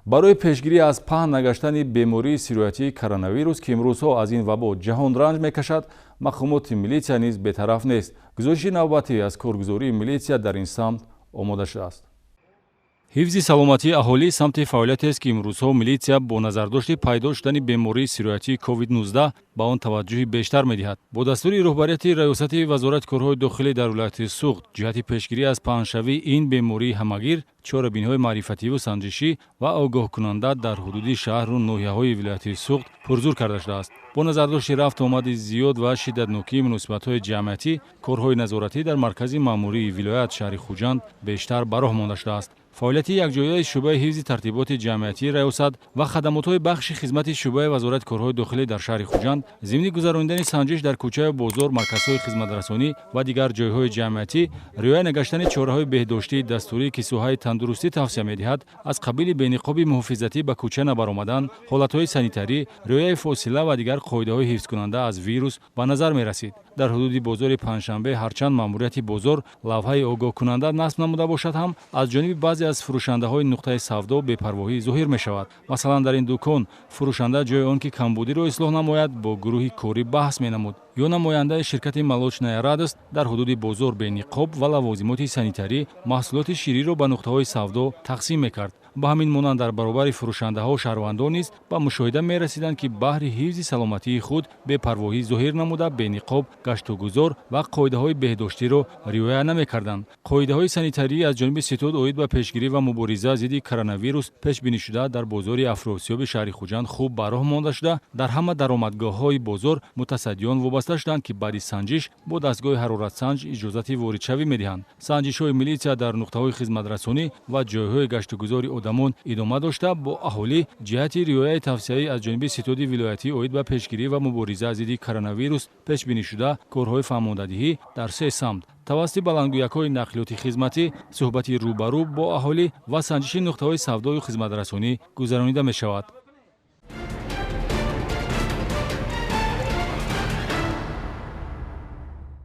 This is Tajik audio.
Барои пешгирӣ аз паҳн нагаштани бемории сироятии коронавирус, ки имрӯзҳо аз ин вабо ҷаҳон ранҷ мекашад, мақомоти милитсия низ бетараф нест. Гузориши навбатӣ аз коргузории милитсия дар ин самт омода шудааст. Ҳифзи саломатии аҳолӣ самти фаъолиятест, ки имрӯзҳо милитсия бо назардошти пайдо шудани бемории сироятии COVID-19 ба он таваҷҷӯҳи бештар медиҳад. Бо дастури роҳбарияти раёсати Вазорати корҳои дохилӣ дар вилояти Суғд ҷиҳати пешгирӣ аз паҳншавии ин бемории ҳамагир чорабиниҳои маърифативу санҷишӣ ва огоҳкунанда дар ҳудуди шаҳру ноҳияҳои вилояти Суғд пурзур карда шудааст. Бо назардошти рафту омади зиёд ва шиддатнокии муносибатҳои ҷамъиятӣ, корҳои назоратӣ дар маркази маъмурии вилоят, шаҳри Хуҷанд, бештар ба роҳ монда шудааст. Фаъолияти якҷояи шӯъбаи ҳифзи тартиботи ҷамъиятии раёсат ва хадамотҳои бахши хизмати шӯъбаи Вазорати корҳои дохилӣ дар шаҳри Хуҷанд зимни гузаронидани санҷиш дар кӯчаю бозор, марказҳои хизматрасонӣ ва дигар ҷойҳои ҷамъиятӣ, риоя нагаштани чораҳои беҳдоштии дастурӣ, ки соҳаи тандурустӣ тавсия медиҳад, аз қабили бениқоби муҳофизатӣ ба кӯча набаромадан, ҳолатҳои санитарӣ, риояи фосила ва дигар қоидаҳои ҳифзкунанда аз вирус ба назар мерасид. Дар ҳудуди бозори Панҷшанбе ҳарчанд маъмурияти бозор лавҳаи огоҳкунанда насб намуда бошад ҳам, аз ҷониби баъзе аз фурӯшандаҳои нуқтаи савдо бепарвоҳӣ зоҳир мешавад. Масалан, дар ин дукон фурӯшанда ҷои он ки камбудиро ислоҳ намояд, бо гурӯҳи корӣ баҳс менамуд. Ё намояндаи ширкати «Молочная радость» дар ҳудуди бозор бениқоб ва лавозимоти санитарӣ маҳсулоти шириро ба нуқтаҳои савдо тақсим мекард. Ба ҳамин монанд, дар баробари фурӯшандаҳо шаҳрвандон низ ба мушоҳида мерасиданд, ки баҳри ҳифзи саломатии худ бепарвоҳӣ зоҳир намуда, бениқоб гаштугузор ва қоидаҳои беҳдоштиро риоя намекарданд. Қоидаҳои санитарӣ аз ҷониби ситод оид ба пешгирӣ ва мубориза зидди коронавирус пешбинишуда дар бозори Афросиёби шаҳри Хуҷанд хуб ба роҳ монда шуда, дар ҳама даромадгоҳҳои бозор мутасаддиён вобаста шуданд, ки баъди санҷиш бо дастгоҳи ҳароратсанҷ иҷозати воридшавӣ медиҳанд. Санҷишҳои милитсия дар нуқтаҳои хизматрасонӣ ва ҷойҳои гаштугузори одамон идома дошта, бо аҳолӣ ҷиҳати риояи тавсияӣ аз ҷониби ситоди вилоятӣ оид ба пешгирӣ ва мубориза зидди коронавирус пешбинишуда корҳои фаҳмондадиҳӣ дар се самт: тавассути баландгӯякҳои нақлиёти хизматӣ, суҳбати рӯбарӯ бо аҳолӣ ва санҷиши нуқтаҳои савдою хизматрасонӣ гузаронида мешавад.